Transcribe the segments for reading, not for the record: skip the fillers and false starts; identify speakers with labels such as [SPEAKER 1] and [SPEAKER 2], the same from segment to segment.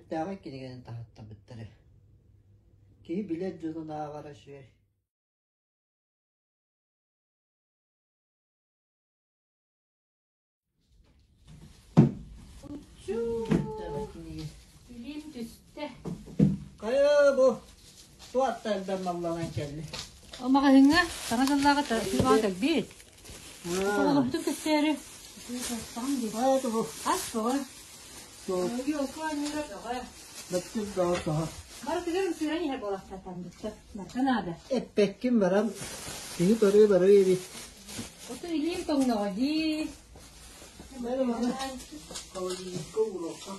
[SPEAKER 1] Бэртээхэй кинигэни таһааттарбыттара. Киһи билэр дьонун ааҕара үчүгэй.
[SPEAKER 2] Илиим түстэ.
[SPEAKER 1] Хайа бу туохта элбэх малланан кэлли?
[SPEAKER 2] Ол маҕаһыыҥҥа саҥа дьыллааҕы тыаҕа кэлбит. Оҕолорбутун кэпсээри.
[SPEAKER 1] Хайа тугу?
[SPEAKER 2] Ас бөҕө.
[SPEAKER 1] Бөттүк бөҕө тоһо.
[SPEAKER 2] Барытыгар ымсыыран иһэр буолахтаатан бычча. Барыта наада.
[SPEAKER 1] Эппэккин баран киһи көрүү барыы эбит.
[SPEAKER 2] Ото илиим тоҥноҕо дии.
[SPEAKER 1] Бары маны холодильникка ууруохха.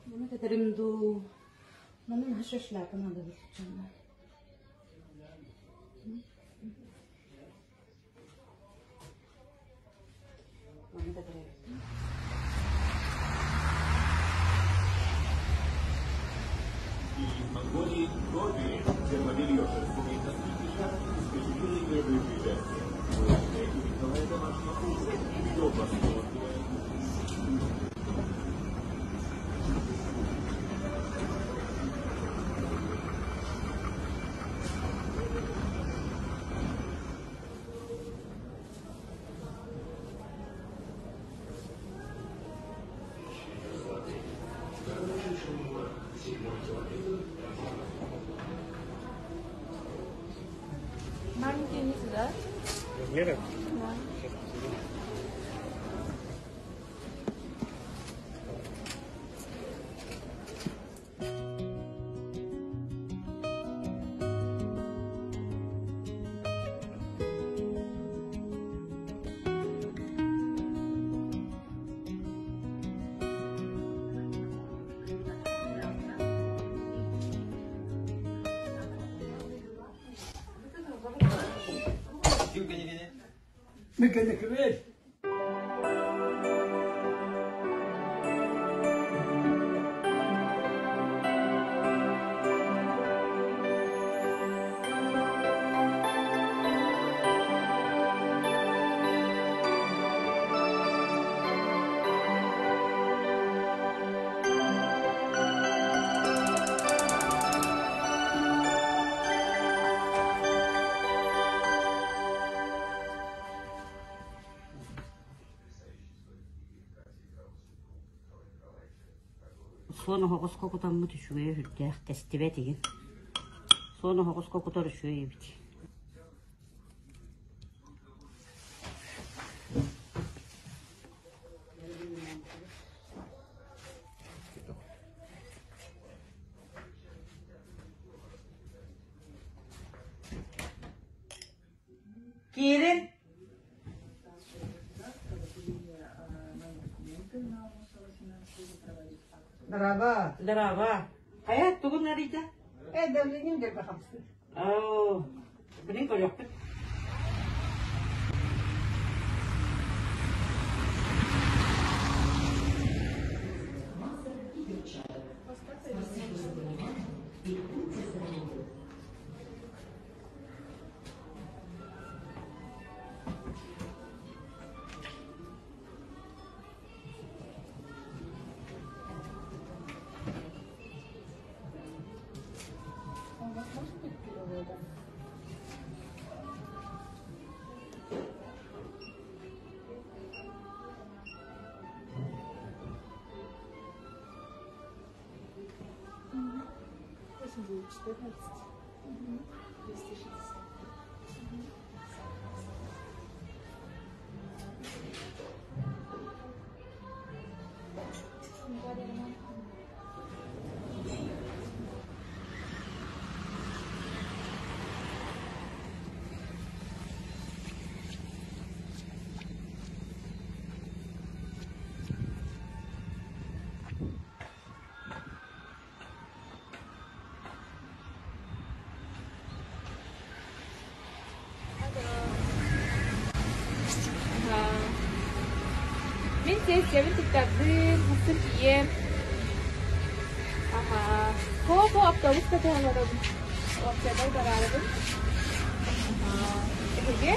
[SPEAKER 2] Маны кэтэрим дуу, маны наһаа шляпа надо случайно. Маны кэтэрим.
[SPEAKER 3] Из Монголии Гоби, термобелье, шерстяные носки и шапки испепелили первые пришествия. Вы и Николая домашнего ужина. До
[SPEAKER 2] Маленькие не сюда.
[SPEAKER 4] Размеры?
[SPEAKER 2] Да.
[SPEAKER 4] Сейчас посмотрим.
[SPEAKER 5] Мекенекибет.
[SPEAKER 6] Суон оһоҕоско кутаммыт үчүгэйэ сүрдээх, тэстибэт игин. Суон оһоҕоско кутар үчүгэй эбит.
[SPEAKER 7] Киирин.
[SPEAKER 1] Дороба.
[SPEAKER 7] Здорово. Хайа, тугун арыйда?
[SPEAKER 1] Э, давлением дербе хамсыр.
[SPEAKER 7] Оо, билин көрүөхпүт.
[SPEAKER 2] А у вас может быть переводом? Восемь 14. 260.
[SPEAKER 8] Мин сессиябын туттардым, хассын тиийиэм. Аха. По-по автобус катыһан олоробун. Уопсайбар бараарыбын. Аха. Эһиги?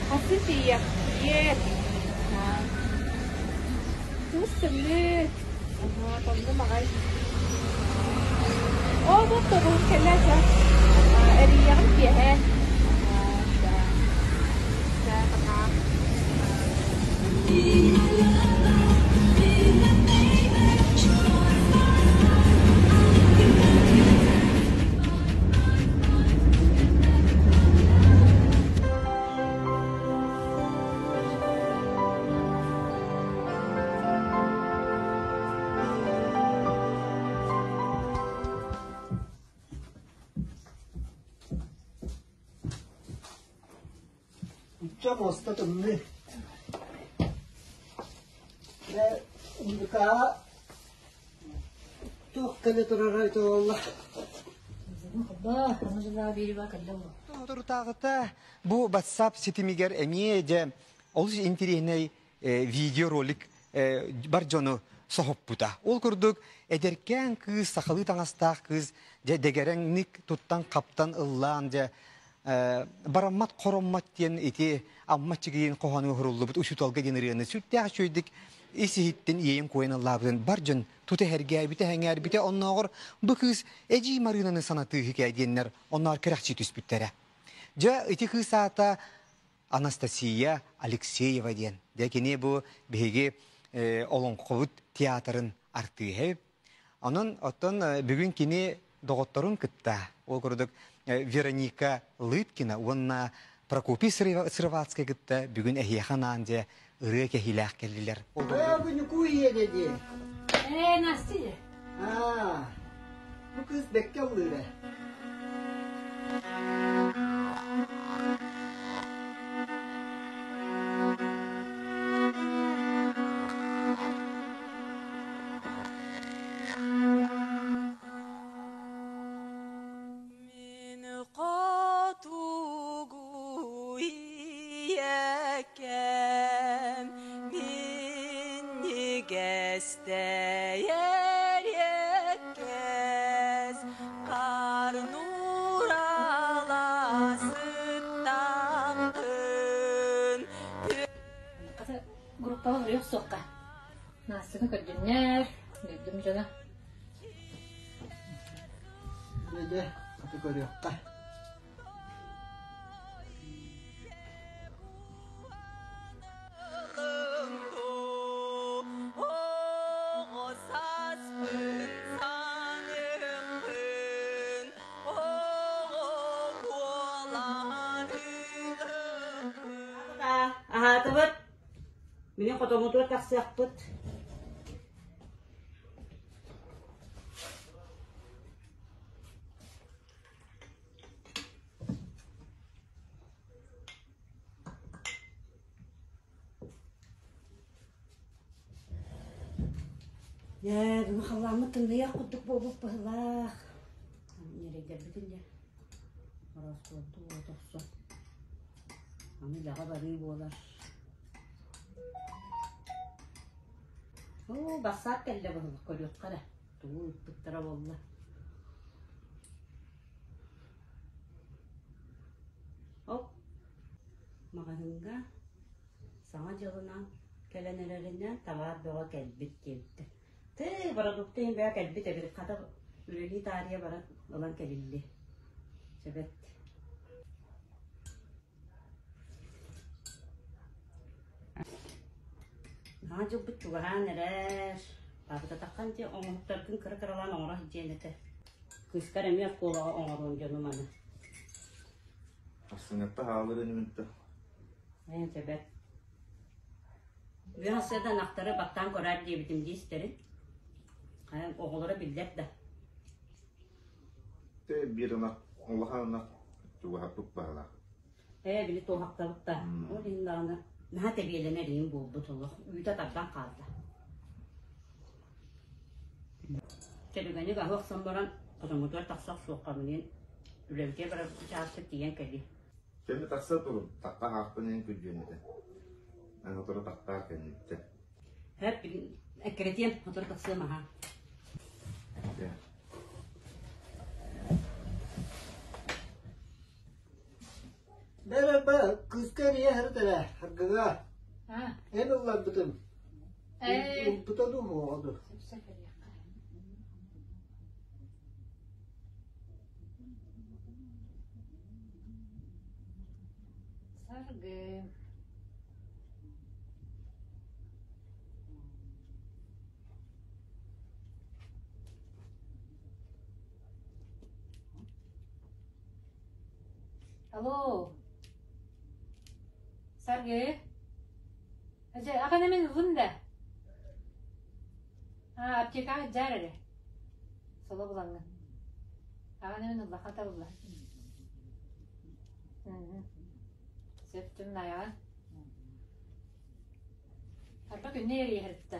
[SPEAKER 8] Хассын тиийиэх. Тиийиэм. Аха. Туус тымныы. Аха, тоҥнум аҕай. Оо, бу автобуһум кэллэ чэ. Эрийиэҕим киэһэ. Чэ, пока.
[SPEAKER 1] Иччэ муоста тымныы. Дьэ, музыкаҕа туох кэлэ турара ити буолла?
[SPEAKER 9] Соторутааҕыта бу WhatsApp ситимигэр эмиэ дьэ олус интириэһинэй видеоролик бар дьону соһуппута. Ол курдук эдэркээн кыыс, сахалыы таҥастаах кыыс дьэ дэгэрэҥник туттан-хаптан ыллаан дьэ бараммат хороммот диэн ити Амма Чигиин хоһоону уһуруллубут учууталга диэн ырыаны сүрдээх үчүгэйдик ис иһиттэн иэйэн-куойан ыллаабытын бар дьон тута эһэргээбитэ, эһэҥээрбитэ оннооҕор бу кыыс Эдьиий Марыынаны санатыыһы диэннэр оннооҕор кэрэхсии түспүттэрэ. Дьэ ити кыыс аата Анастасия Алексеева диэн. Дьэ кини бу биһиги олоҥхобут театрын артыыһа. Онон оттон бүгүн кини доҕотторун кытта ол курдук Вероника Лыткина уонна Прокопий Сыроватскай кытта бүгүн эһиэхэ анаан дьэ ырыа кэһиилээх кэллилэр.
[SPEAKER 1] Бу Ньукуу ийэтэ дии.
[SPEAKER 2] Ээ, Настя.
[SPEAKER 1] Аа, бу кыыс бэккэ ыллыыр ээ.
[SPEAKER 10] Мин хотугу ийэкэм минньигэстэйэр эккэс Харнураласыттааххын
[SPEAKER 2] Хата группаҕа суруйа охсуохха. Настяны көрдүннэр, дойдум дьоно.
[SPEAKER 1] Дьэ, хата көрүөххэ.
[SPEAKER 6] Аһаатыбыт. Мини хотоммутугар тахсыахпыт. Дьэ, бүгүн халлааммыт тымныйах курдук буолбут быһыылаах. Ньирэйдэрбитин дьэ ороскуоту уот охсон. Аны үлэҕэ барыы буолар. Оо, бассаап кэллэ быһыылаах, көрүөххэ эрэ. Тугу ыыппыттара буолла. Оп, маҕаһыыҥҥа Саҥа дьылынан кэлэн эрэринэн табаар бөҕө кэлбит диэбиттэр. Тыы, бородуукта иһин бөҕө кэлбит эбит, хата үлэлии таарыйа баран ылан кэлиллиэ. Сөбөт. Саҥа дьылбыт чугаһаан эрэр. Таабытатаххан дии оҥоһуктаргын кыра-кыралаан оҥоро сылдьыан этэ. Кыыскар эмиэ оскуолаҕа оҥоруон дьонум аны.
[SPEAKER 11] Ассыҥатта хаалар инибин
[SPEAKER 6] Ээ, сөбөт. Үөх сыада ынахтары баттаан көрөөр диэбитим дии истэрин. Хайа, оҕолоро биллэр да.
[SPEAKER 11] Тэ биир ынах, улахан ынах чугаһаппыт баһылаах.
[SPEAKER 6] Ээ, били туоһахтабыт да. Ол иһин даҕаны наһаа тэбиэлэнэр иһин буолбут олох. Үүтэ тардан хаалла. Тэрүгэни аһы охсон баран, хотоҥҥутугар тахса охсуохха билигин үлэбитигэр барар чааспыт тиийэн кэлиэ.
[SPEAKER 11] Кэмэ тахса турун, тахха аахпын эн күрдьүөн этэ. Эн сотору тахтаар кэнниттэн.
[SPEAKER 6] Хөп, эккирэтиэм, сотору тахсыам аһа.
[SPEAKER 1] Бэрэ кыыска эрийэ сырыт эрэ, аргыга. Эн ылларбытым. Ылбыта дуу, суоҕа дуу?
[SPEAKER 2] Саргы. Алло. Саргы. Дьэ, ахан эмин ылын да. А, аптекаҕа дьаар эрэ. Соло булаҥҥын. Ахан эмин ыллаха табылла. Сөп түмнайаҕа. Арба күннэ эрийэһэртэ.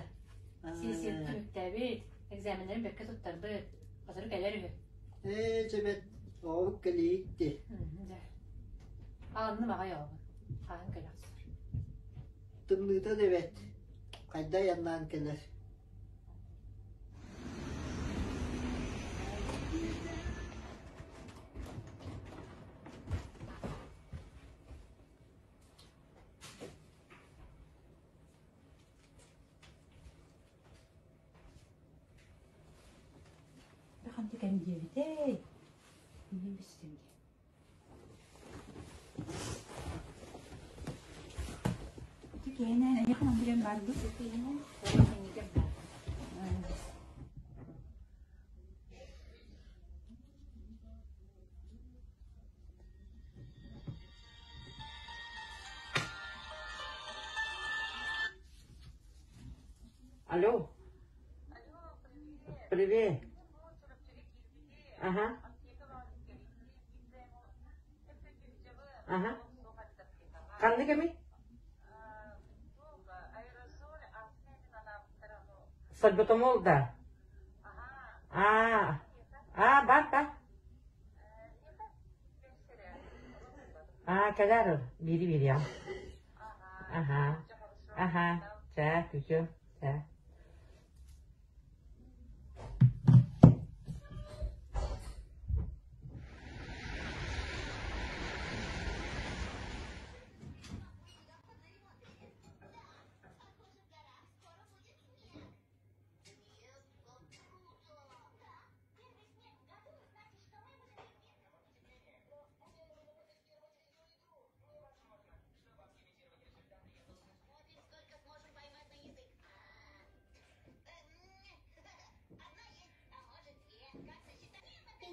[SPEAKER 2] Сиэсиэн түмүктээбит, экзаменнарын бэркэ туттарбыт. Сотору кэлэр үһү.
[SPEAKER 1] Ээ, чэбэт, оҕобут кэлиикти.
[SPEAKER 2] Дьэ. Аҕынным аҕай оҕобун. Хаһан кэлэ охсор.
[SPEAKER 1] Тымныыта да эбэт. Хайда айаннаан кэлэр.
[SPEAKER 6] Ханты кэм диэбитэй? Мин бистим дии.
[SPEAKER 8] Ити киһинэн эйиэхэ манныгын баар дуу?
[SPEAKER 7] Алло. Привет. Ага. Ага. Ханнык кэмий? Сорботомол да? Аа, аа, бар, бар. Аа, кэлээр биири биэриэҕим. Аха, аха, чэ, күчү, чэ.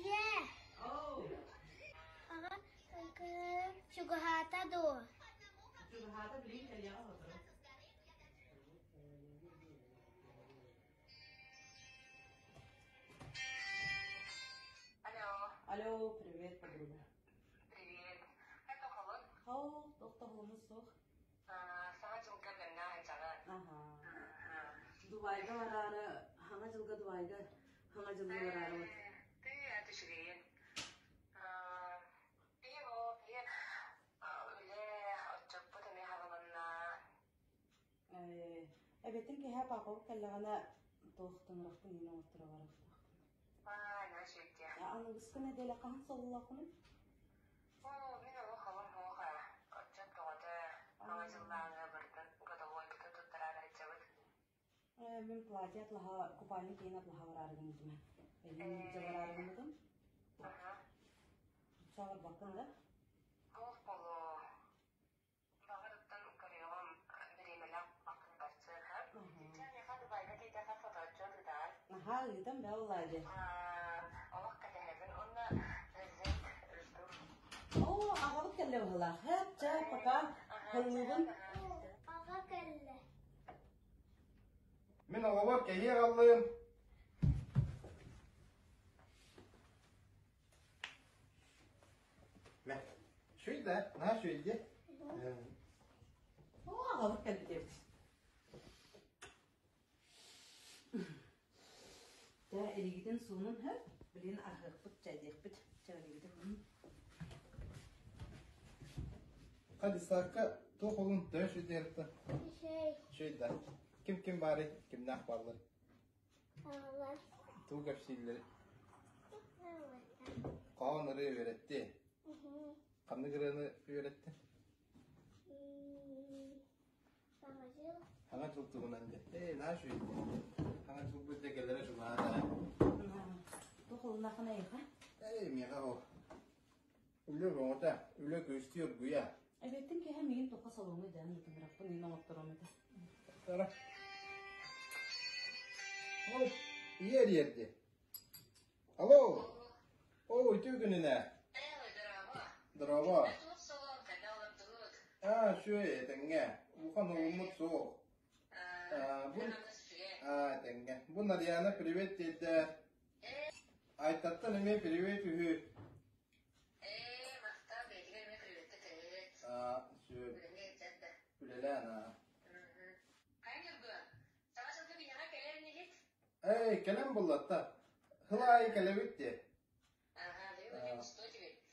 [SPEAKER 12] Ийээ, аҕа чугаһаата дуо?
[SPEAKER 7] Алло, привет, подруга.
[SPEAKER 13] Привет. Это холод?
[SPEAKER 7] Хоо, тохтоһуону суох.
[SPEAKER 13] Саҥа дьылга бэлэмнээх сылдьаҕын.
[SPEAKER 7] Аха. Дубайга бараары, хаҥа дьылга Дубайга хаҥа дьылга бараарыбыт.
[SPEAKER 13] Ты это үчүгэйин. Биһи ол биһи үлэ отчоппут эмиэ хаҕылынна.
[SPEAKER 7] Эбэтин киһи папабыт кэллэҕинэ туохтан ырахпын иин оҥотторо барахтаахпын. Аныгыскы нэдиэлэ хаһан сололооххунуй?
[SPEAKER 13] Оо, мин олох олом суох ээ. Отчут бөҕөтө, Саҥа дьыллааҕы барытын годовойбутун туттараары сылдьабыт.
[SPEAKER 7] Мин платье атлаһа, купальник иһин атлаһа бараары гыммытым. Эйигин илдьэ бараары гыммытым. Сааҕырбаккын да?
[SPEAKER 13] Туох буолуо? Баҕарыттан көрүөҕүм, бириэмэлээх бакын барсыаха. Чэ, миэхэ Дубайга тиийдэххэ фотоотчуот ыытаҕын.
[SPEAKER 7] Наһаа ыытан бээ Ладя.
[SPEAKER 13] Олох кэтэһэбин уонна презент жду.
[SPEAKER 7] Оо, аҕабыт кэллэ быһыылаах. Һэп, чэ, пока. Һыллыыбын.
[SPEAKER 12] Аҕа кэллэ.
[SPEAKER 11] Мин оҕобор кэһии аҕаллым. Мэ, шүй да, наһаа үчүгэй дии.
[SPEAKER 7] Оо, аҕабыт кэлбит эбит. Дьэ, илигитин суунун һөп, билигин аһыахпыт, чэйдиэхпит. Чэ, илигитин.
[SPEAKER 11] Хадисакка. Туох олун төһө сүдэртэ? Үчүгэй да. Ким ким баарый? Кимнээх бааллар? Тугу кэпсииллэр? Хоһоон ырыа үөрэтти. Ханнык ырыаны үөрэтти? Саҥа дьыл туһунан дьэ. Ээ, наһаа үчүгэй. Саҥа дьылбыт дьэ кэлэрэ чугаһаата.
[SPEAKER 7] Туох олунахына эйиэхэ?
[SPEAKER 11] Ээ, миэхэ ол. Үлэ бөҕөтө, үлэ күөстүү оргуйа.
[SPEAKER 7] Эбиэттэн киэһэ миигин туохха салоҥҥа дьаан ыытыннараппын иин оҥотторуом этэ.
[SPEAKER 11] Тара. Ол ийэ эрийэрди. Алло. Оо, үтүө күнүнэ. Здорово. Аа, үчүгэй этэҥҥэ. Улахан уолуммут суох. Аа, бу Аа, этэҥҥэ. Бу Нарьяна привет диэтэ. Айтаттан эмиэ привет үһү. Аа, сүр. Үлэлээн аа. Эй, кэлэн буллатта. Хыл аайы кэлэбит дии.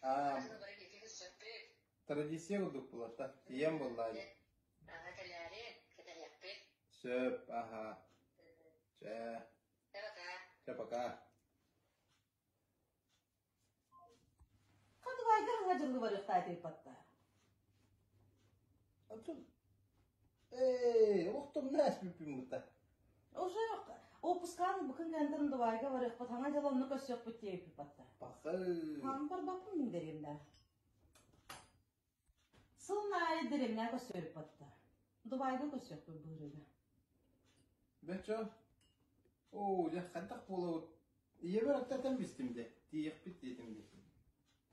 [SPEAKER 11] Аа, традиция курдук булатта. Ийэм буллаа дии. Сөп, аха. Чэ. Чэ, пока.
[SPEAKER 7] Хатыбайга хаҥа дьыллы барыахтаа тыыппатта.
[SPEAKER 11] Отун Эй, охтумна эспиппин бута.
[SPEAKER 7] Уже опускаан букын кэнтэн Дубайга барыахпыт, хаҥа дьыл онно көрсүөхпүт диэбиппатта.
[SPEAKER 11] Пахы.
[SPEAKER 7] Хаҥ барбаппын мин дэриэмнэ. Сыл аайы дэриэмнэ көрсүөппатта. Дубайга көрсүөхпүт быырыга.
[SPEAKER 11] Бэчо. Оо, дьэ хайдах буолабыт? Ийэбэр аттатан бистим де, тиийэхпит диэтим де.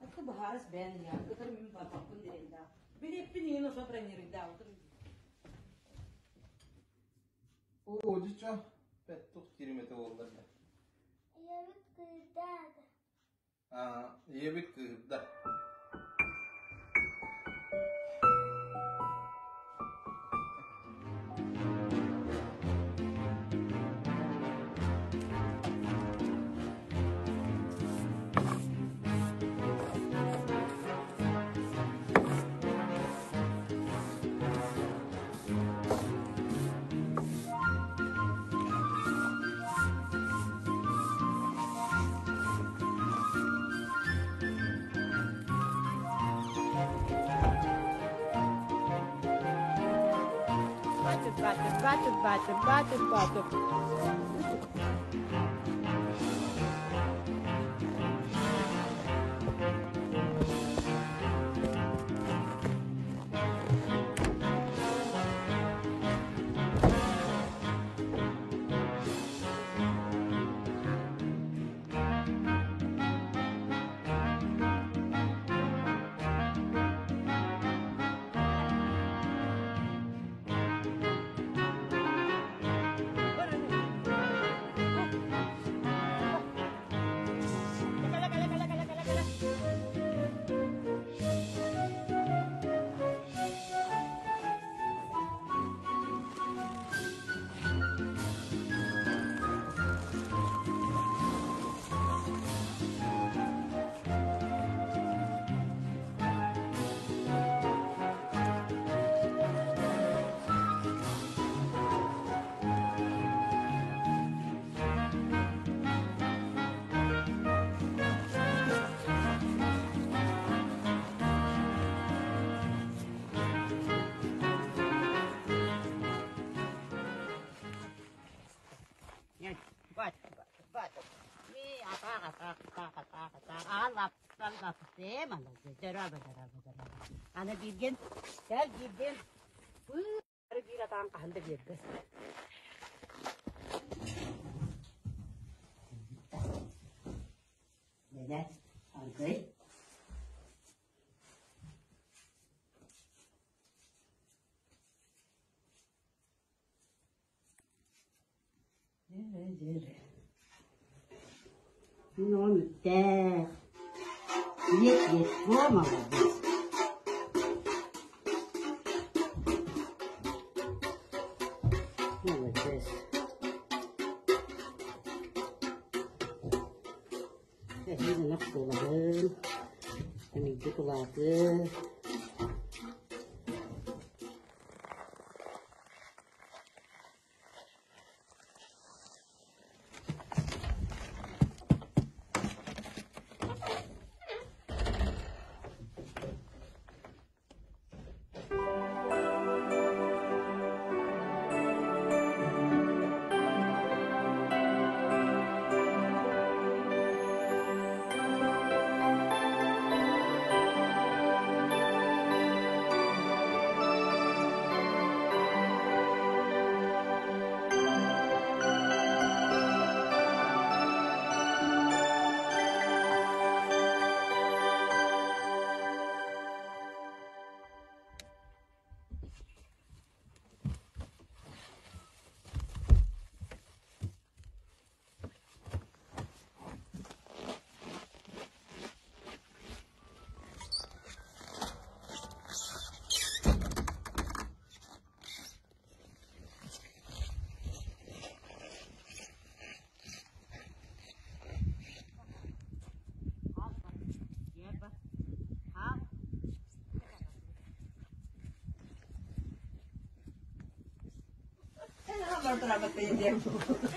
[SPEAKER 7] Аты быһаарыс бэйэн иһэр, кытары мин барбаппын дириэндээх. Билиэппин иһин уже бронируйдаабытым.
[SPEAKER 11] Оо, дьэ петтух тиримэтэ буоллар да.
[SPEAKER 12] Ийэбит кыырдаада.
[SPEAKER 11] Ийэбит кыыһырда.
[SPEAKER 8] Батыр, батыр, батыр, батыр, батыр, батыр.
[SPEAKER 6] Аны бииргин, кэл бииргин, биир атаан хаһан да биэрбэт. Дэнэ, аргый. Мин оҕом үптээх, ийэ буо молодец. Молодец. Эһиил ынах буолаһын, эмийбит улаатыы.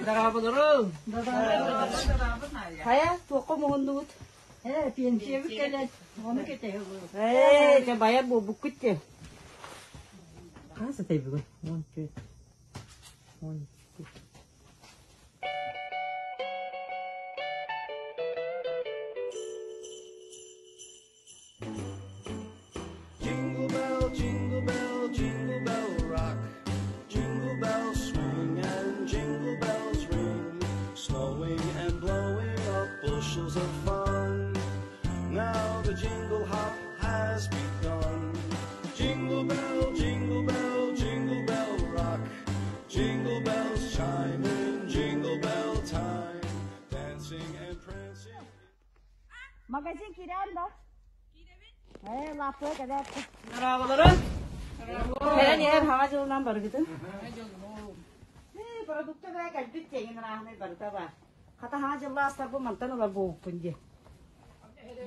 [SPEAKER 6] Дорооболорун! Хайа, туохха муһуннубут?
[SPEAKER 1] Ээ, пенсиябыт кэлэн, ону кэтэһэбит.
[SPEAKER 6] Ээ, дьэ байар буолбуккут дии. Хас этэй бүгүн? 14. 12.
[SPEAKER 14] Jingle bell, jingle bell, jingle bell rock. Jingle bells swing and jingle bells ring. Snowing and blowing up bushels of fun. Now the jingle hop has begun. Jingle bell, jingle bell, jingle bell rock. Jingle bells chime in jingle bell time. Dancing and prancing.
[SPEAKER 6] Магазин киирэн да? Ээ, лааппыга кэлээппит.
[SPEAKER 10] Дорооболорун!
[SPEAKER 6] Кэлэн иһэр хаҥа дьылынан барыгытын. Ээ, продукта бээ кэлбит диэҥин ырааһынай барыта баар. Хата хаҥа дьыллаастарбын мантан ылар буолбуппун дии.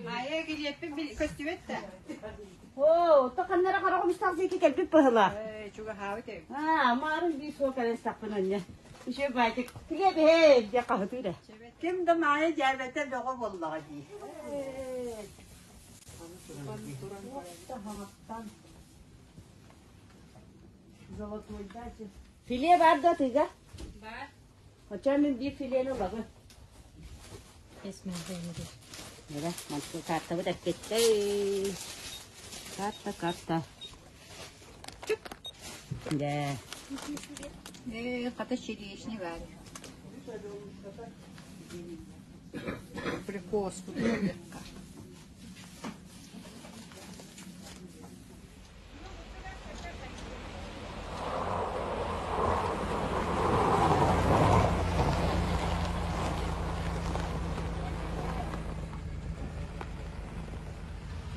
[SPEAKER 8] Майя килиэппин көстүбэт да?
[SPEAKER 6] Оо, то ханна эрэ хара хомустаах диэки кэлбит быһыылаах.
[SPEAKER 8] Ээ, чугаһаабыт эбит.
[SPEAKER 6] Аа, маарын биир суол кэлэн сахпын анньа. Үчүгэй баайтык. Килиэп иһээ, диэн хаһытыыр ээ.
[SPEAKER 8] Ким да Маайа дьээбэтэ бөҕө буоллаҕа дии.
[SPEAKER 6] Филе баар да атыыга?
[SPEAKER 2] Баар.
[SPEAKER 6] Оччоҕо мин биир филени ылабын. Мира, мантан картабыт эппиэттэй. Карта, карта. Да.
[SPEAKER 8] Ээ, хата черешня баар. Прикоску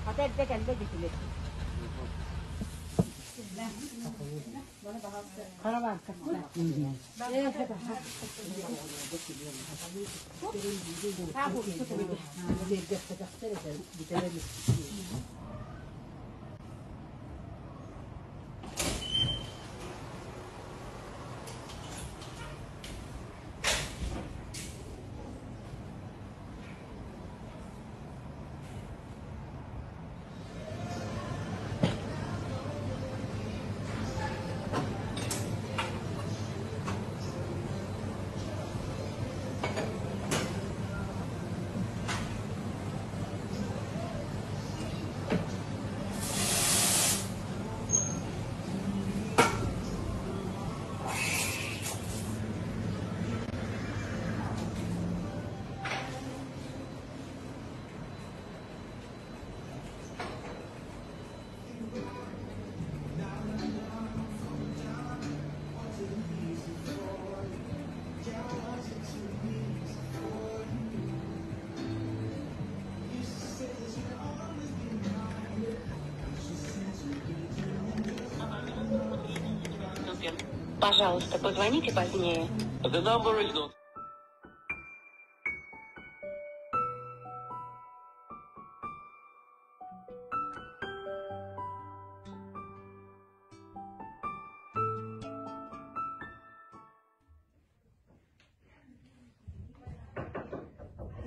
[SPEAKER 6] Хата эрдэ кэллэ дитилэр. Хара баарка.
[SPEAKER 13] Пожалуйста, позвоните позднее.
[SPEAKER 3] The number is not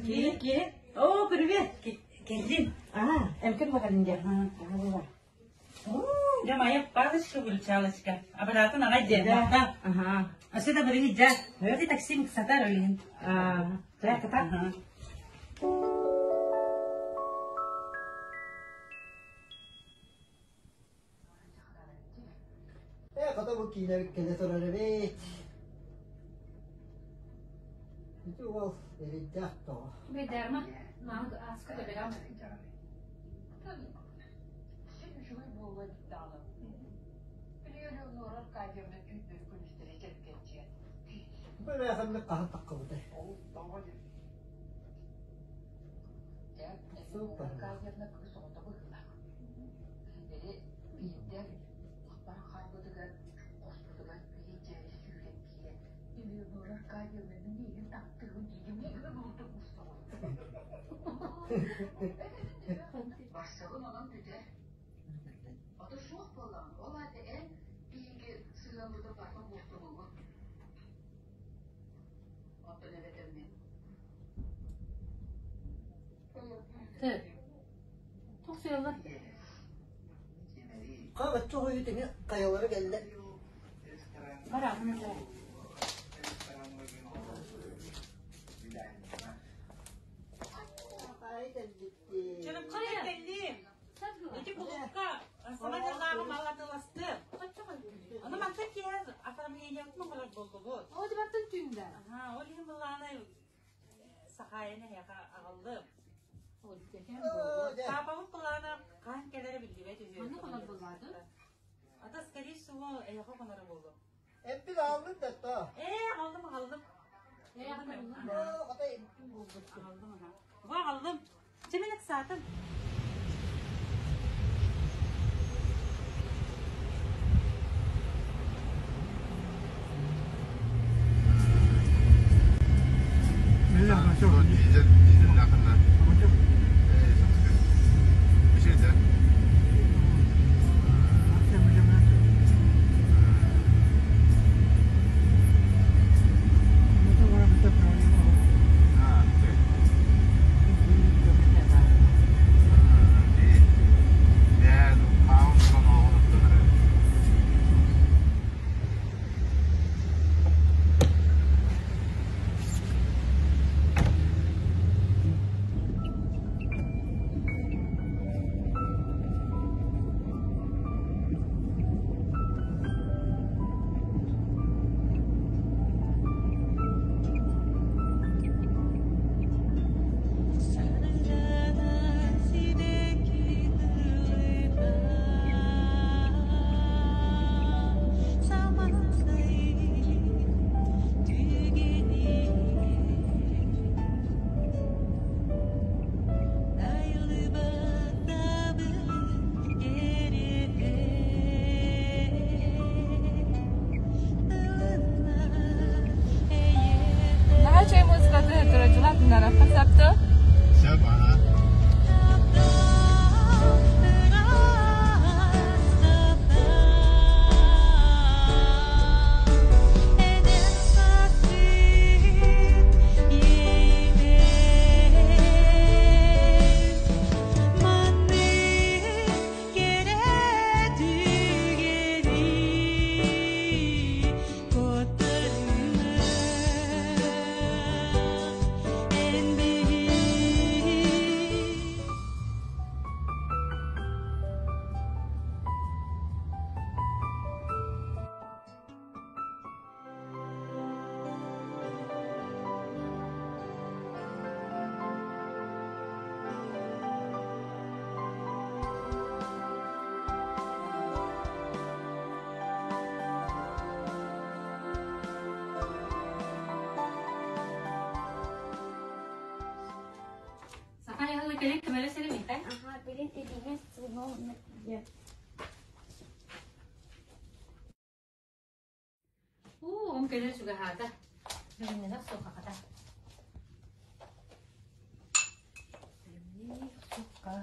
[SPEAKER 6] Киһи, киһи. О, привет! Кэллим. А, эмкин баҕарын дьэ.
[SPEAKER 10] Дьэ, моя палочка выручалочка. Аппаратын аҕай диэн.
[SPEAKER 6] Ага.
[SPEAKER 10] Өссө да бырыгы дьэ. Ты такси сатар өлүһүн.
[SPEAKER 6] А, ката.
[SPEAKER 1] Ээ, хата бу киинэбит кэлэ турар эбит. Ити уол эрэйдээх тоҕо.
[SPEAKER 2] Бэдэрмэ, наһаа ааска да бэрам.
[SPEAKER 1] Бу эмээхинник хаһан таххыбытай? Супер.
[SPEAKER 2] Ты. Тохсуйаллар.
[SPEAKER 1] Хаҕаччы хойутуҥа хайалара кэллэ?
[SPEAKER 2] Бараҕын
[SPEAKER 10] Чырымчыга кэллим. Ити кулуупка саҥа дьыллааҕы мал атыыластым. Ону мантан киэһэ оформлениебытын оҥорор буоллубут.
[SPEAKER 8] Ол дьыбаттан түүндэ.
[SPEAKER 10] Аха, ол иһин былааны Сахаайаны эһиэхэ аҕаллым. Паапабыт былаана хаһан кэлэрэ биллибэт үһү.
[SPEAKER 2] Манна хонор буоллааты?
[SPEAKER 10] Ата, скорее всего, эһиэхэ хоноро буолуо.
[SPEAKER 1] Эппит аҕаллым да то.
[SPEAKER 10] Ээ, аҕаллым, аҕаллым.
[SPEAKER 2] Ээ, аҕаллым.
[SPEAKER 1] Хата эппин буолбут.
[SPEAKER 10] Аҕаллым, аха. Бу аҕаллым. Чэ, мин ыксаатым.
[SPEAKER 8] Наһаа үчүгэй музыкаты турачылар тунарахха сапты.
[SPEAKER 11] Сөп, ага.
[SPEAKER 2] Саха яһылы кэлин көмөлө сирин Михай.
[SPEAKER 12] Ага, билин илиҥэ сыҥол диэн.
[SPEAKER 2] Уу, оҕом кэлэр чугаһаата. Бүгүннэнэх суоххата. Суохха.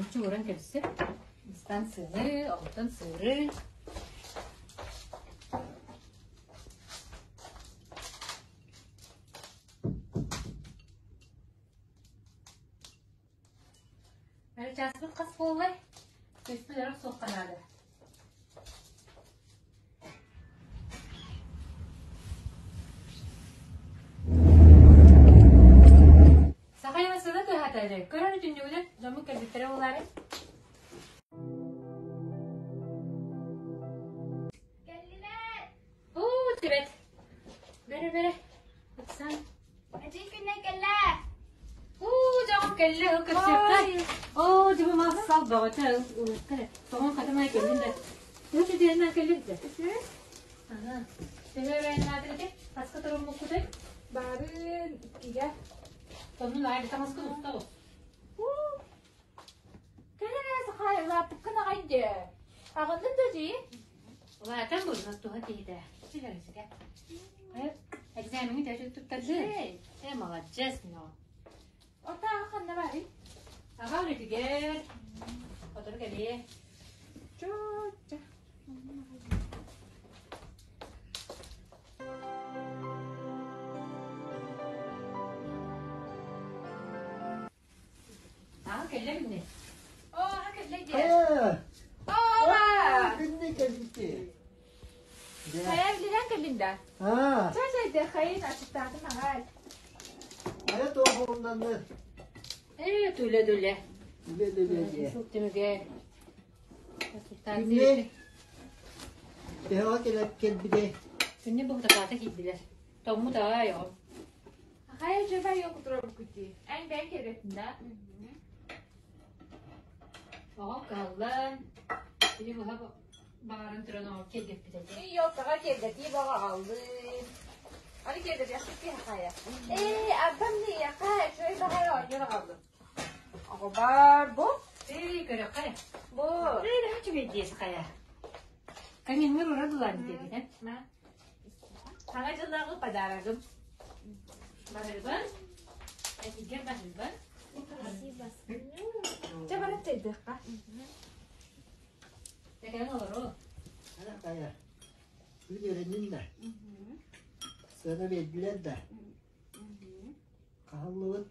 [SPEAKER 2] Ити ууран кэбиссе. Ыстан сыаны, оҕуттан сыыры. Бары чааспыт хас буоллай? Көспүт эрэх суохха наада. Сахайа сыла тыаһата эрэ. Көрөр түннүгүнэн дьоммут кэлбиттэрэ буолаары.
[SPEAKER 12] Кэллилэр!
[SPEAKER 2] Уу, тибет. Бэрэ бэрэ. Оксан.
[SPEAKER 12] Эдьиий күннэй кэллэ!
[SPEAKER 2] Уу, дьоҕум кэллэ, ол көрсүөххэ. Оо, дьыбы мас сал бөҕөтө, ылыттар. Тоҕон хатымай кэллин да. Уу, түдүөннэн кэллин да. Ага. Төһө өрөөннаатыр ити? Хаска туруммуккутай?
[SPEAKER 8] Баарын иккигэ.
[SPEAKER 2] Сонун аайы таҥаскын уста ол.
[SPEAKER 8] Кэлэн сахайлааппыккын аҕай дии. Аҕыннын да дии.
[SPEAKER 2] Улаатан буолла туһа киһитэ. Сиһэрисигэ. Экзамени төһө туттарды. Э, молодец, но.
[SPEAKER 8] Ота ханна барый?
[SPEAKER 2] Аҕа үлэтигэр. Сотору кэлиэ.
[SPEAKER 8] Чууча.
[SPEAKER 2] Аа кэллэ минни.
[SPEAKER 8] Оо, аха кэллэ дии.
[SPEAKER 1] Ээ,
[SPEAKER 8] Оо,
[SPEAKER 1] күннэ кэлбити.
[SPEAKER 8] Хайа билэн кэллин да?
[SPEAKER 1] Аа,
[SPEAKER 8] Чэ, чэ, хайын ачыктаатым аҕай.
[SPEAKER 1] айа туохуннанны.
[SPEAKER 2] Ээ, түлэ түлэ.
[SPEAKER 1] Үлэ үлэ дии.
[SPEAKER 2] Сыл түмүгэ.
[SPEAKER 1] Күннэ төһөҕө кэлэп кэлбите.
[SPEAKER 2] Күннэ бу хатакаата киирдилэр. Тоҥмут аҕай оҕом.
[SPEAKER 8] Хайа дьэбэ yok турабыккыти. Эн бэйэн кэлбэтин да?
[SPEAKER 2] Оҕом кыһаллан, били быһа баҕаран туран оҕом киэргэппит этэ.
[SPEAKER 8] Ёлкаҕа киэргэтии баҕа аҕаллыы. Аны киэргэтиэхпит киһи хайа. Ээ, арбам ниэхэ үчүгэй баҕайы оонньуур аҕаллым. Оҕобор бу.
[SPEAKER 2] Ээ, көрөххө.
[SPEAKER 8] Бу.
[SPEAKER 2] Ээ, наһаа үчүгэй диэс хайа. Камиҥҥар ура дулаан диэбит, э?
[SPEAKER 8] Саҥа дьыллааҕы подарогым.
[SPEAKER 2] Барыыбын. Этигэр барыыбын.
[SPEAKER 8] Чэ баран чэйдиэххэ.
[SPEAKER 2] Тэкэн олору.
[SPEAKER 1] Ана хайа. Күн эрэннин да. Сыана биэрдилэр да. Хаһыллыбыт.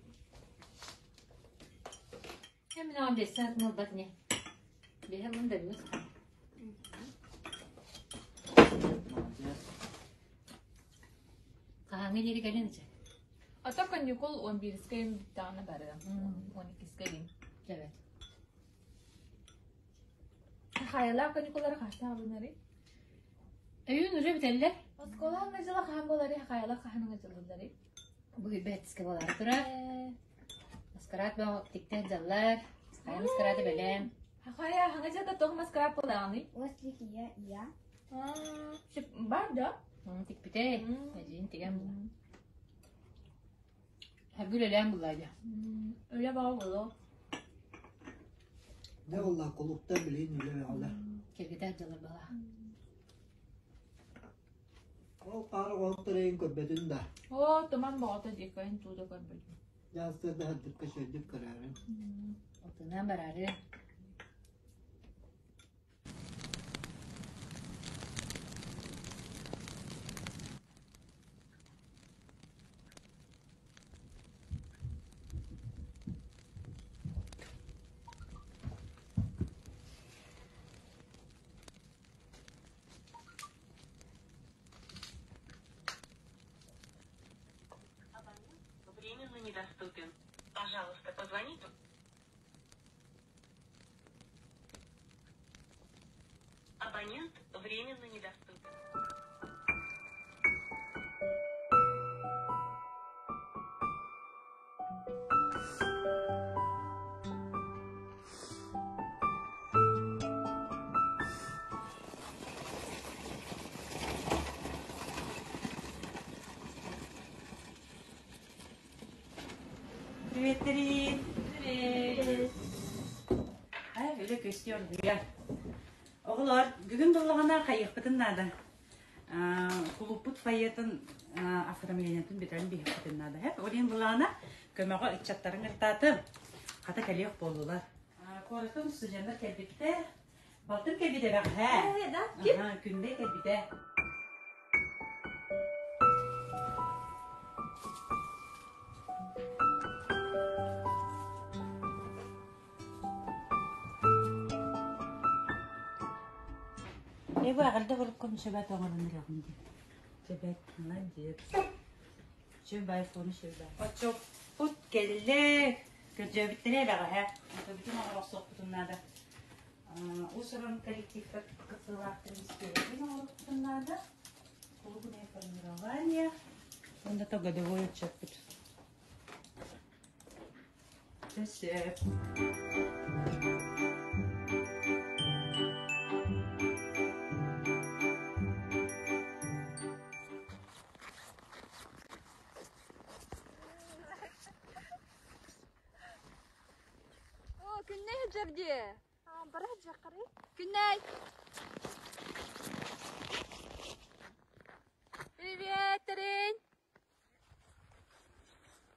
[SPEAKER 2] Мин оҕом биэстэн атын ылбат ини. Биэһэ ылын да билбэт.
[SPEAKER 1] Молодец.
[SPEAKER 2] Хаһааҥҥы диэри кэлин ичэ?
[SPEAKER 8] Ото каникул 11-ке бүттэҕинэ барыам. 12-ке гин.
[SPEAKER 2] Эбэт.
[SPEAKER 8] Хайалаах каникуллары хаһан абынарый?
[SPEAKER 2] Өйүүн уже бүтэллэр.
[SPEAKER 8] Оскуола хаһан дьыла хаһан буоларый? Хайалаах хаһан ыҥырылларый?
[SPEAKER 2] Бу бэтискэ буолаары турар. Маскарад бөҕө тиктэ дьаллар. Хайа маскарады бэлэм.
[SPEAKER 8] Хайа хаҥа дьыта тоҕ маскарад буолааный?
[SPEAKER 12] Ослик я я.
[SPEAKER 8] Бар да?
[SPEAKER 2] Тикпитэ. Эдьиин тигэн була. Хабгы үлэлээн булла дьэ.
[SPEAKER 8] Үлэ баҕа буолуо.
[SPEAKER 1] Дьэ буолла кулуктар билигин үлэ бөҕөлөр.
[SPEAKER 2] Киргитэ дьалар бала.
[SPEAKER 1] Ол хаары оҕоһуктар эйин көрбөтүн да.
[SPEAKER 8] Оо, туман боҕото диэккэйин туу да көрбөтүм.
[SPEAKER 1] Дьаастырда сырдыкка сөрдүк көрөөрүн.
[SPEAKER 2] Отунан бараары.
[SPEAKER 13] Временно недоступен. Пожалуйста, позвоните. Абонент временно недоступен.
[SPEAKER 10] Приветтерин!
[SPEAKER 2] Привет!
[SPEAKER 10] Ай, үлэ көстүөр буя. Оҕолор, бүгүн буллаҕына хайыахпытын наада. Кулуппут фойетын оформлениетын бүтэрэн биһиэхпитин наада. Ол иһин былаана көмөҕө ыччаттарын ыртаатым. Хата кэлиэх буоллулар. Куораттан студеннар кэлбиттэр. Балтым кэлбитэ бэҕэһээ.
[SPEAKER 8] Да, ким?
[SPEAKER 10] Күндэ кэлбитэ. Эбу аҕалда холуккум сөбөт оҥорон эрэҕин дии. Сөбөт, молодец. Сөб айфон сөбө. Оччоппут кэллэ. Көрдөөбүттэрэ эбэҕэһэ. Бүтүн оҥорохсуохпутун наада. Уус-уран коллективтар кыттыылаахтарын истиэбитин оҥоруохпутун наада. Клубное формирование. Онда то годовой отчетпут. Сөп.
[SPEAKER 12] О, күннэй сылдьар дии. Бара сылдьаххарый? Күннэй! Привет, Тарин!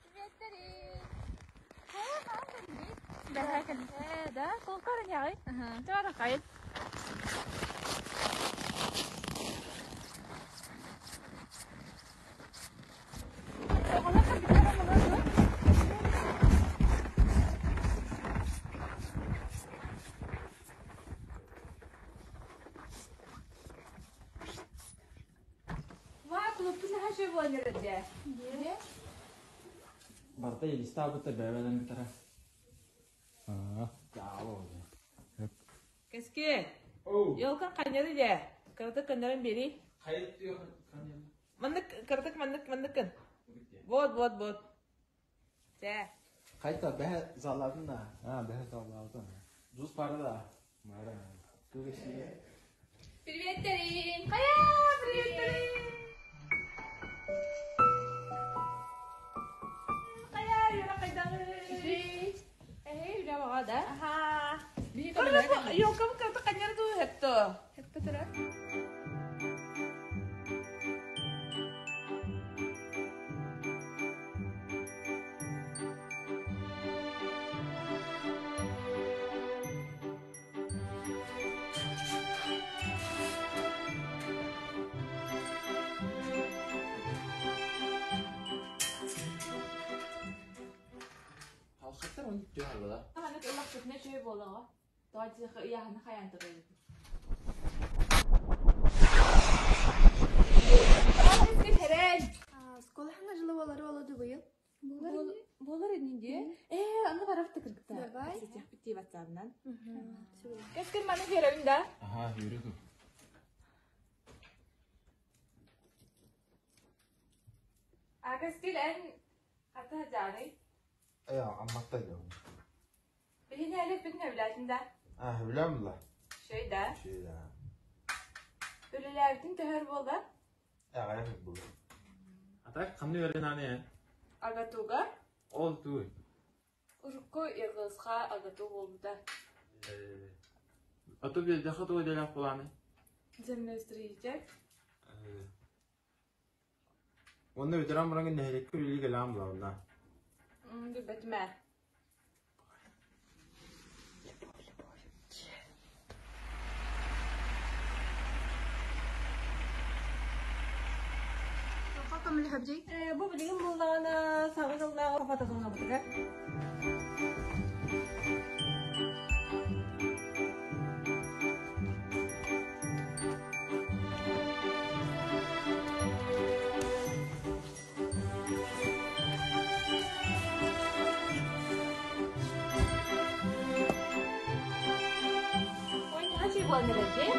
[SPEAKER 12] Привет, Тарин! Э, да?
[SPEAKER 8] Кулукар эниэҕий? Чэ хайын.
[SPEAKER 15] Барыта елистаабыта бэйэлэрин кытары.
[SPEAKER 8] Кэскил, елка ханньары дьэ, кыратык көннөрөн биэрий. Маннык кыратык маннык манныккын. Вот, вот, вот. Чэ.
[SPEAKER 11] Хайта бэһэ залаатын да.
[SPEAKER 15] А, бэһэ залаатын.
[SPEAKER 11] Дус пары да. Мара.
[SPEAKER 8] Привет, Терин! Хайа, привет, Терин! Хайа, юра хайдагы? Эй, үлэ баҕа да? Аха. Елкам кырты каньяр дуу хетто. Хетто тура.
[SPEAKER 15] Халхаттар он түһэ алла.
[SPEAKER 8] Маннык ыллахпытына үчүгэй буоллаҕа. Тоҕо диэххэ ыйааһыны хайаан турабыт.
[SPEAKER 12] Школаһына жылы болары олоду быйыл.
[SPEAKER 8] Буолар ини дии. Ээ, аны барабыт кыргыта.
[SPEAKER 12] Давай.
[SPEAKER 8] Ситиэхпит дии ватсабынан. Кэскил маны биэрэбин да?
[SPEAKER 15] Аха, үөрэ тур.
[SPEAKER 8] А Кэскил эн хата дьаарый?
[SPEAKER 11] Э, амматта дьон.
[SPEAKER 8] Биһини элек бүтүн өбүлээтин да?
[SPEAKER 11] А, өбүлэм ла.
[SPEAKER 8] Шөй да?
[SPEAKER 11] Шөй да.
[SPEAKER 8] Үлэлээбитин төһөр буолла?
[SPEAKER 11] Аҕайах буолла.
[SPEAKER 15] Атак ханны үөрэн аны эн?
[SPEAKER 8] Агатуга?
[SPEAKER 15] Ол туй.
[SPEAKER 8] Урукку Иргызха Агату буолбута.
[SPEAKER 15] Ату биэрдэхэ тугу идэлээх буолааны?
[SPEAKER 8] Землеустроитель.
[SPEAKER 11] Уонна ветеран баран нэһилиэккэ үлэлии кэлэҕин булаҕын
[SPEAKER 8] Билбэтим ээ.
[SPEAKER 2] Бу билигин буллаҕына саҥа дьыллааҕы фотозонабытыгар.
[SPEAKER 8] Ой, наһаа буолан эрэр дии.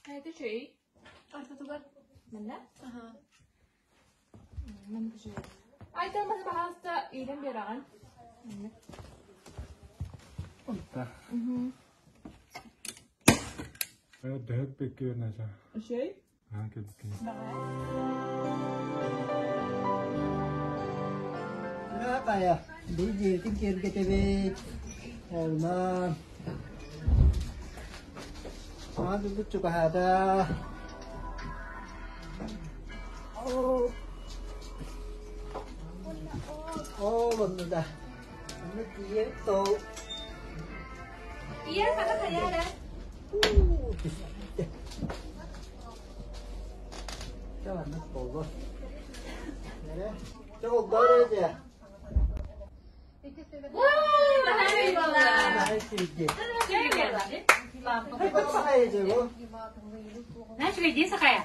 [SPEAKER 8] Это чей?
[SPEAKER 12] Ортотугар.
[SPEAKER 8] Манна? Ага. Айта маны пожалуйста, иилэн биэрэҕин.
[SPEAKER 4] Онта. Дөһөк беккүөрнэсэ.
[SPEAKER 8] Үчүй?
[SPEAKER 4] Аа кэлбиккин.
[SPEAKER 1] Кая, бу дьиэтин киэргэтэбит. Олман. Саҥа дылбыт чугаһаата. Ол онно да. Онно тиийэ тол.
[SPEAKER 8] Ийэ хата хайа эрэ.
[SPEAKER 1] Түстэ. Чэ маннык буоллун. Эрэ. Чэ олдоор этэ.
[SPEAKER 2] Знаешь, иди сахая.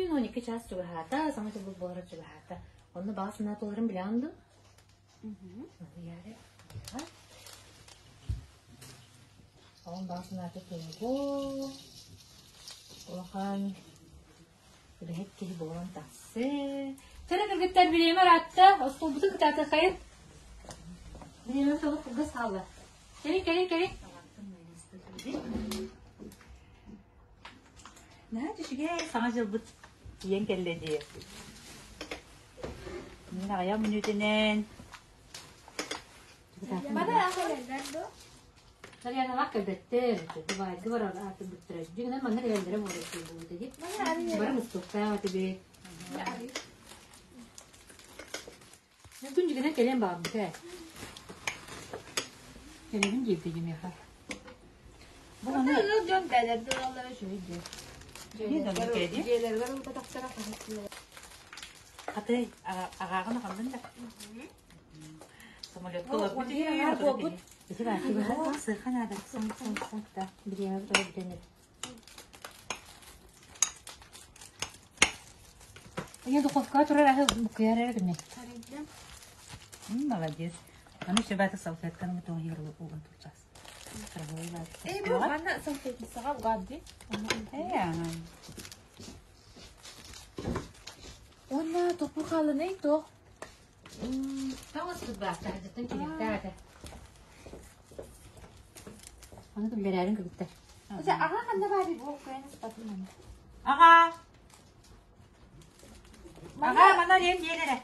[SPEAKER 2] Бүгүн 12 чаас чугаһаата, саҥа дьылбыт буолара чугаһаата. Онно баҕа санаа туоларын билэҕин дуу? Яре. Оҕом баҕа санаата туолуо. Улахан үлэһит киһи буолан тахсыы. Чэрэ кыргыттар бириэмэ ыраатта, остуолбутун кытаатыаххайын. Бириэмэ толук кылгас хаалла. Кэлин, кэлин, кэлин.
[SPEAKER 10] Наһаа үчүгэй саҥа дьылбыт тиийэн кэллэ дии. Мин аҕыйах мүнүүтэнэн
[SPEAKER 2] Нарьяналаах кэлбэттэр, Дубайга барар аатырбыттара. Дьиҥинэн манна кэлэллэрэ буолар буолбута дии. Бары мустуохтаах этибит. Мен күн дьигинэн кэлиэн баҕарбыта ээ. Кэлэбин диэбитэ дьимиэхэ.
[SPEAKER 8] Бу аны ыал дьон бээлэрде ылаллара үчүгэй диэ. Дьиэлэригэр ылбатахтара хаһыс
[SPEAKER 10] Хатый, аҕааҕын аҕаллын да. Самолетка олорбут үһү.
[SPEAKER 8] Буолбут.
[SPEAKER 2] Ити баар
[SPEAKER 10] Сыха наада.
[SPEAKER 2] Да, бириэмэ бүтэрэ бүтэн Ийэ духовкаҕа турар аһы буккуйар эрэ гынай.
[SPEAKER 10] Молодец. Аны шыбаты салфетканы тоһуйар уган турчас.
[SPEAKER 8] Эй, бу манна салфетницаҕа угаат дии.
[SPEAKER 10] Э,
[SPEAKER 8] Уонна топпу хаалынай туох?
[SPEAKER 2] Таҥас баар таһырдьаттан кириэхтээх этэ. Аны киллэрээрин кыбыттар.
[SPEAKER 8] Аҕа ханна баарый бу куйан ыспатын маны.
[SPEAKER 10] Аҕа! Аҕа, мана диэн диэн эрэ.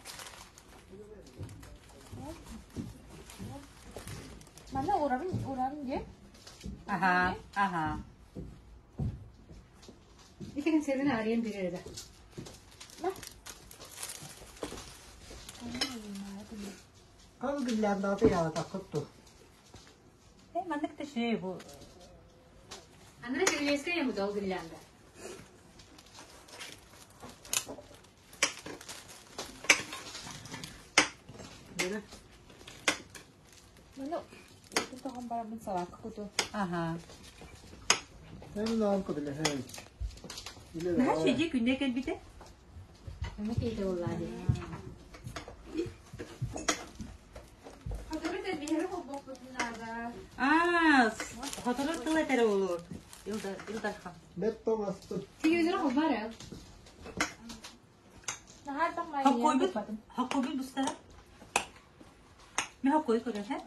[SPEAKER 8] Манна урабын урабын диэн.
[SPEAKER 10] Аха, аха.
[SPEAKER 2] Итигин сэрин арыйан биэрэр эбэ.
[SPEAKER 1] Ол гүллээн яалатаххыт ту.
[SPEAKER 10] Э, маннык да шей бу.
[SPEAKER 2] Анара кирилиэскэ ему дол гүллээнда.
[SPEAKER 8] Маны утун тоҕон барабын салаакка куту.
[SPEAKER 10] Аха.
[SPEAKER 11] Мен наам кыбылэһэн.
[SPEAKER 10] Наһаа шеди күнде кэлбитэ.
[SPEAKER 2] Ама кейте боллаа дии.
[SPEAKER 8] Хотуру тэлбиһэри холбохпутун наада.
[SPEAKER 10] Аа, хотуру тыл этэрэ буолуо. Илдар, Илдархан.
[SPEAKER 11] Бет тоҥастыт.
[SPEAKER 2] Телевизор холбаар ээ.
[SPEAKER 8] Наһаа элбэх
[SPEAKER 10] Хоккойбут, хоккойбут бустара. Мен хоккой көрөр, һэ?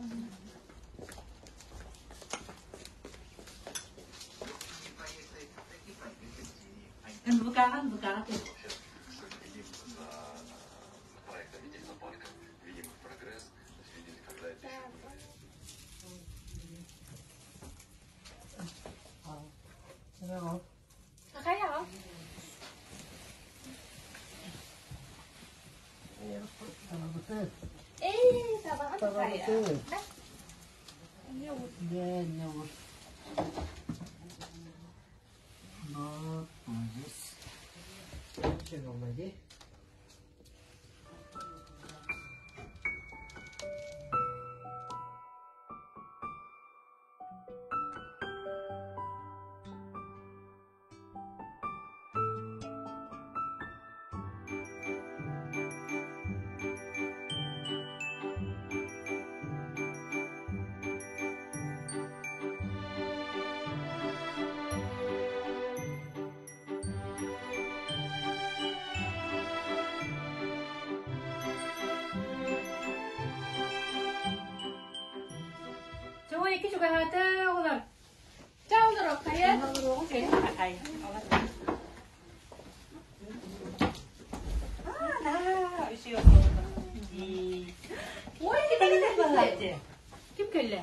[SPEAKER 10] НВК-ҕа НВК-ҕа
[SPEAKER 8] Хайаҕа? Эй, табаҕа хайа.
[SPEAKER 2] Чоҕой икки чугаһаата оҕолор. Ким кэллэ?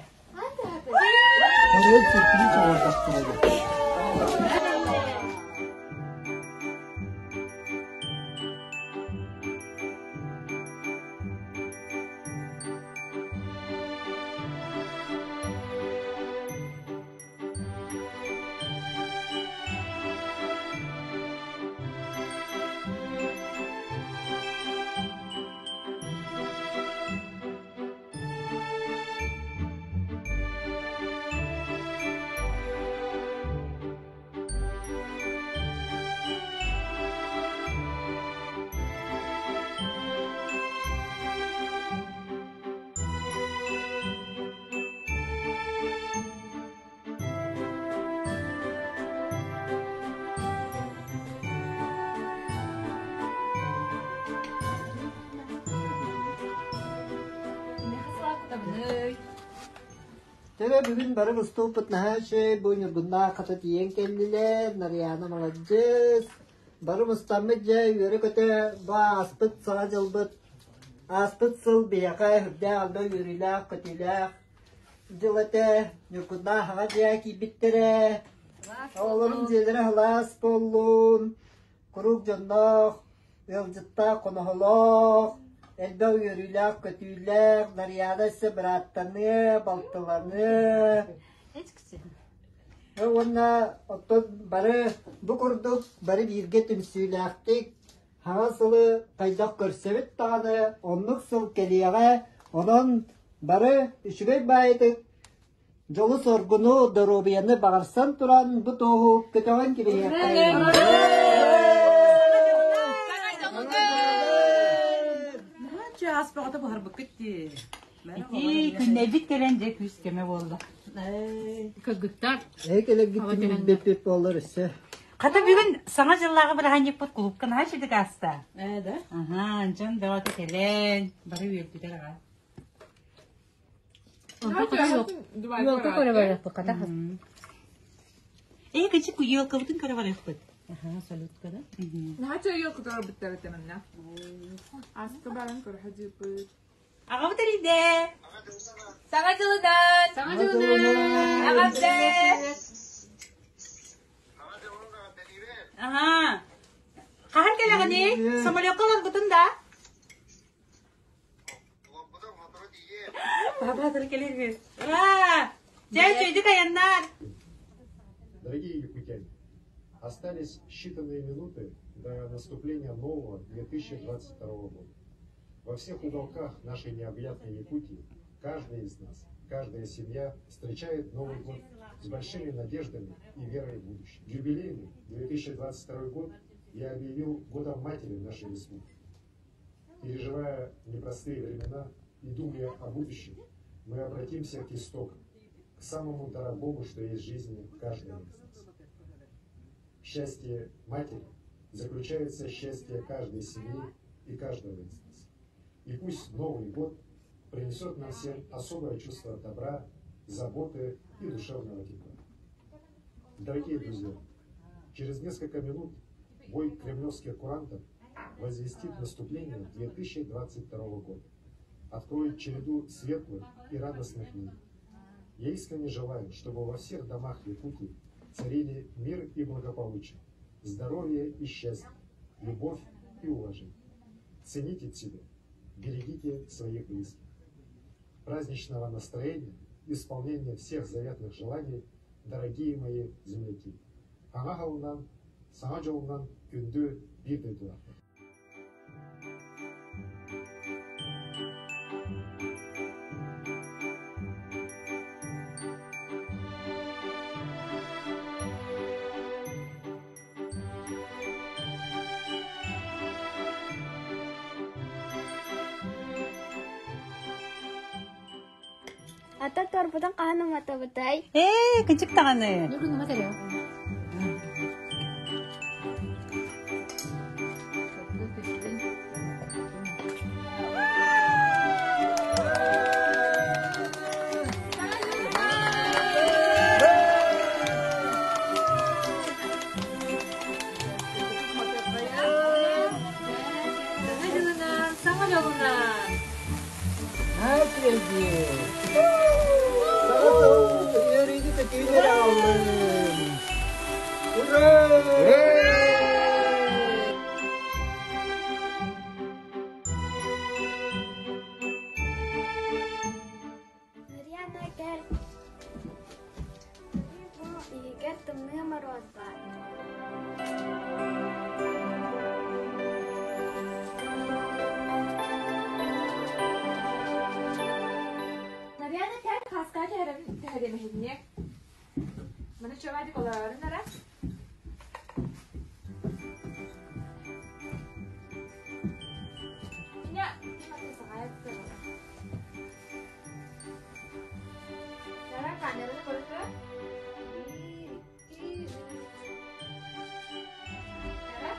[SPEAKER 2] Хайаный?
[SPEAKER 1] Төбө бүгүн бары мустууппут наһаа үчүгэй, бу Ньургуннаах хата тиийэн кэллилэр, Нарыйаана маладьыас. Бары мустаммыт дьэ үөрэ-көтө бу ааспыт саҥа дьылбыт, ааспыт сыл биһиэхэ үрдээх элбэх үөрүүлээх-көтүүлээх дьыл этэ. Ньургуннаах аҕа дьиэ киирбиттэрэ. Оҕолорум дьиэлэрэ сылаас буоллун, куруук дьонноох, Ыалдьыттаах, хоноһолоох, элбэх үөрүүлээх-көтүүлээх, Нарыйаана өссө бырааттаныа, балтыланыа. Уонна оттон бары бу курдук бары бииргэ түмсүүлээхтик хаҥа сылы хайдах көрсөбүт даҕаны оннук сыл кэлиэҕэ. Онон бары үчүгэй баайытык Дьолу-соргуну, доруобуйаны баҕарсан туран бу туоһу көтөҕөн кэбиһиэххэйиҥ.
[SPEAKER 10] Чаас бөҕөтө буһарбыккыт дии. Ити күннэйбит кэлэн дьэ күүс көмө буолла.
[SPEAKER 2] Кыргыттар.
[SPEAKER 1] Эһи кэлэргиттин билбиппит буоллар өссө.
[SPEAKER 10] Хата бүгүн саҥа дьыллааҕы бырааһынньыкпыт кулуупка наһаа үчүгэй ааста.
[SPEAKER 6] Ээ да?
[SPEAKER 10] Аһаа, дьон бөҕөтө кэлэн, бары үөрдүлэр аҕа.
[SPEAKER 2] Елка көрө барыахпыт хата.
[SPEAKER 10] Ээ, кычык елкабытын көрө барыахпыт.
[SPEAKER 6] Аха, салютка да?
[SPEAKER 8] Наһаа елка көрбүттэр этэ манна. Аска баран көрө сылдьыппыт.
[SPEAKER 10] Аҕабыт эрийдэ.
[SPEAKER 8] Саҥа дьылынан!
[SPEAKER 2] Саҥа дьылынан!
[SPEAKER 8] Эҕэрдэ!
[SPEAKER 10] Аха. Хаһан кэлэҕиний? Самолекка олорбутун да?
[SPEAKER 16] Дорогие якутяне, остались считанные минуты до наступления нового 2022 года. Во всех уголках нашей необъятной Якутии каждый из нас, каждая семья встречает Новый год с большими надеждами и верой в будущее. Юбилейный 2022 год я объявил годом матери нашей республики. Переживая непростые времена и думая о будущем, мы обратимся к истокам, к самому дорогому, что есть в жизни каждого из нас. Счастье матери заключается счастье каждой семьи и каждого из нас. И пусть Новый год принесет нам всем особое чувство добра, заботы и душевного тепла. Дорогие друзья, через несколько минут бой кремлевских курантов возвестит наступление 2022 года, откроет череду светлых и радостных дней. Я искренне желаю, чтобы во всех домах Якутии царили мир и благополучие, здоровье и счастье, любовь и уважение. Цените себя, берегите своих близких. Праздничного настроения, исполнения всех заветных желаний, дорогие мои земляки. Саҥа сылынан, саҥа дьолунан күндү биир дойдулаахтар.
[SPEAKER 12] Ата торбутун хаһан уматабытай?
[SPEAKER 10] Ээ, кычык даҕаны.
[SPEAKER 2] Ньургун умат эрэ. Саҥа дьылынан, саҥа дьолунан!
[SPEAKER 1] Ура!
[SPEAKER 12] Нарьяна кэл. Бу иһигэр тымныы моруос баар.
[SPEAKER 8] Нарьяна кэл, хаска түһэрим Маны чөмәдик олорорун ара. Меня Нара камераны көрөтө. Нара.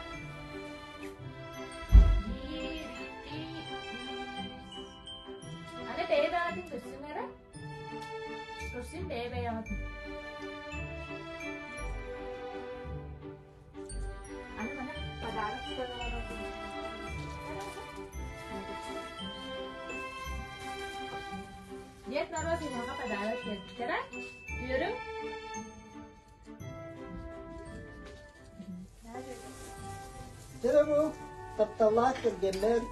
[SPEAKER 8] Аны бэйэ баҕатын көрсүҥ эрэ. Көрсүн бэйэ-бэйэҕитин. Аны маны подарок тутан олорорбун. Дед Мороз эһиэхэ подарок кэлбиттэрэ. Үөрүҥ.
[SPEAKER 1] Дьэ бу тапталлаах кэргэммэр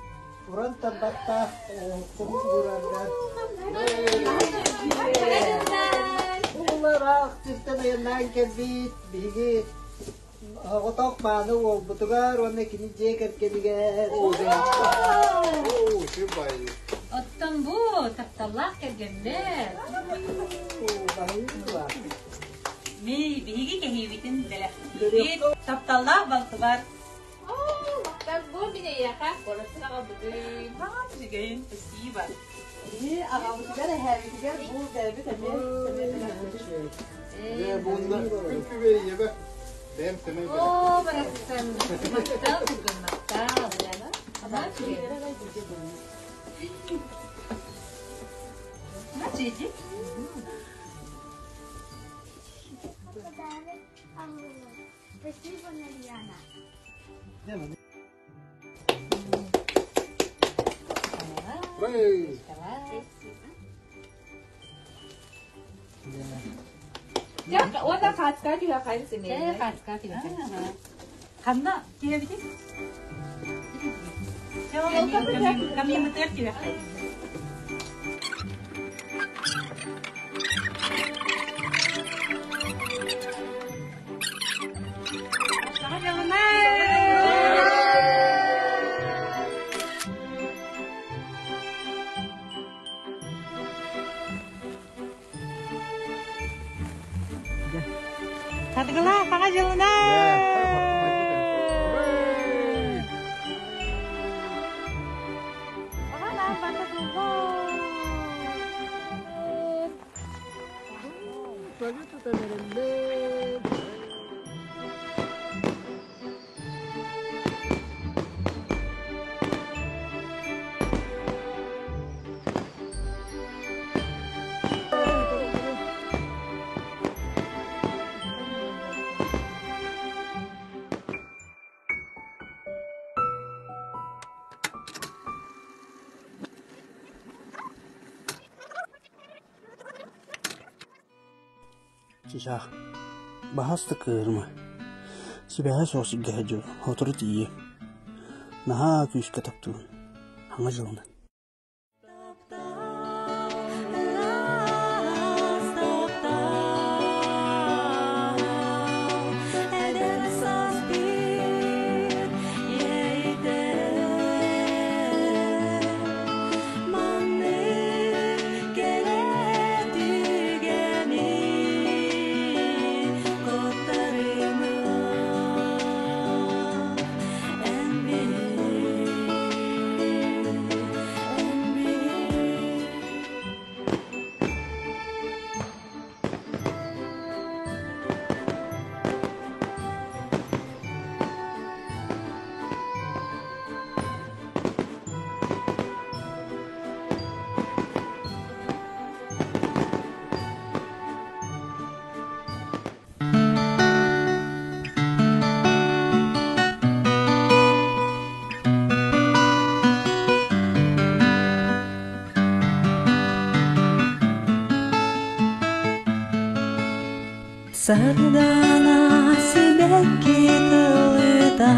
[SPEAKER 1] уран тарбахтаах оҥоһукпун уураргар Улараах сиртэн айаннаан кэлбит биһиги оҕотох мааны уолбутугар уонна кини дьиэ кэргэнигэр
[SPEAKER 2] Оттон бу тапталлаах кэргэммэр
[SPEAKER 10] Биһиги кэһиибитин бэлэхтиибит. Тапталлаах балтыбар.
[SPEAKER 8] Оо, махтал бу мин эйиэхэ куораттан аҕалбытым.
[SPEAKER 10] Наһаа үчүгэйин, спасибо.
[SPEAKER 7] Биһи аҕабытыгар, эһээбитигэр бу бэйэбит эмиэ сэмэй бэлэхпит.
[SPEAKER 11] Ээ, буунна күн күбэй ийэбэ бэйэм сэмэй бэлэхпит.
[SPEAKER 2] Оо, барахсан, махтал бүгүн, махтал. Наһаа үчүгэй.
[SPEAKER 10] Чичи.
[SPEAKER 12] Спасибо, Нарьяна.
[SPEAKER 8] Уонна хаацка түһэ хайын сэмэйэ.
[SPEAKER 2] Хаацка түһэ.
[SPEAKER 10] Ханна түһэбитий? Камимытыгар түһэххэй. Саҥа дьылынан! Саргылаах Саҥа дьылынан!
[SPEAKER 17] Чычаах, баһаас да кыырыма, сибээһэ суох сиргэ сылдьыбын, сотору тиийиэм. Наһаа күүскэ таптыыбын, хаҥа дьылынан.
[SPEAKER 18] Сардаана сибэкки тылыта,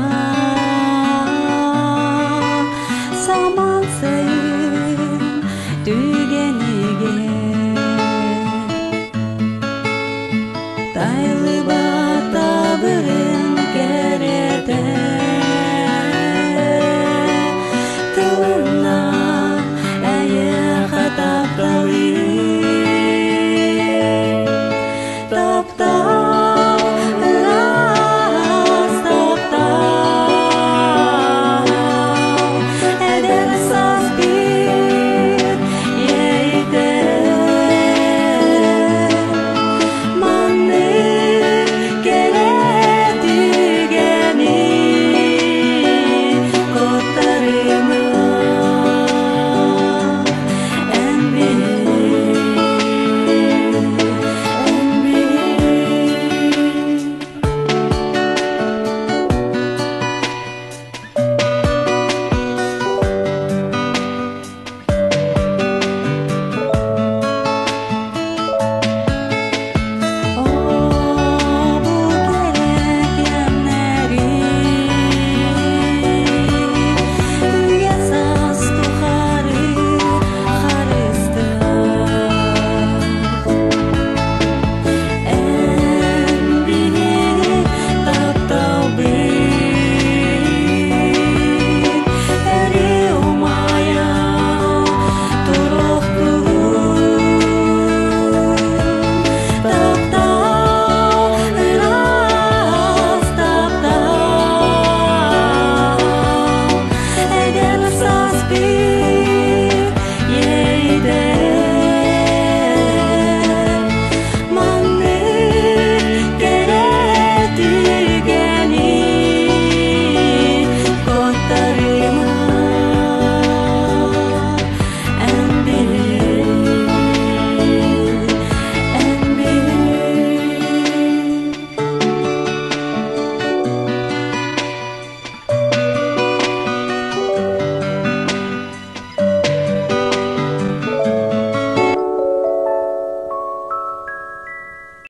[SPEAKER 18] Саман сайын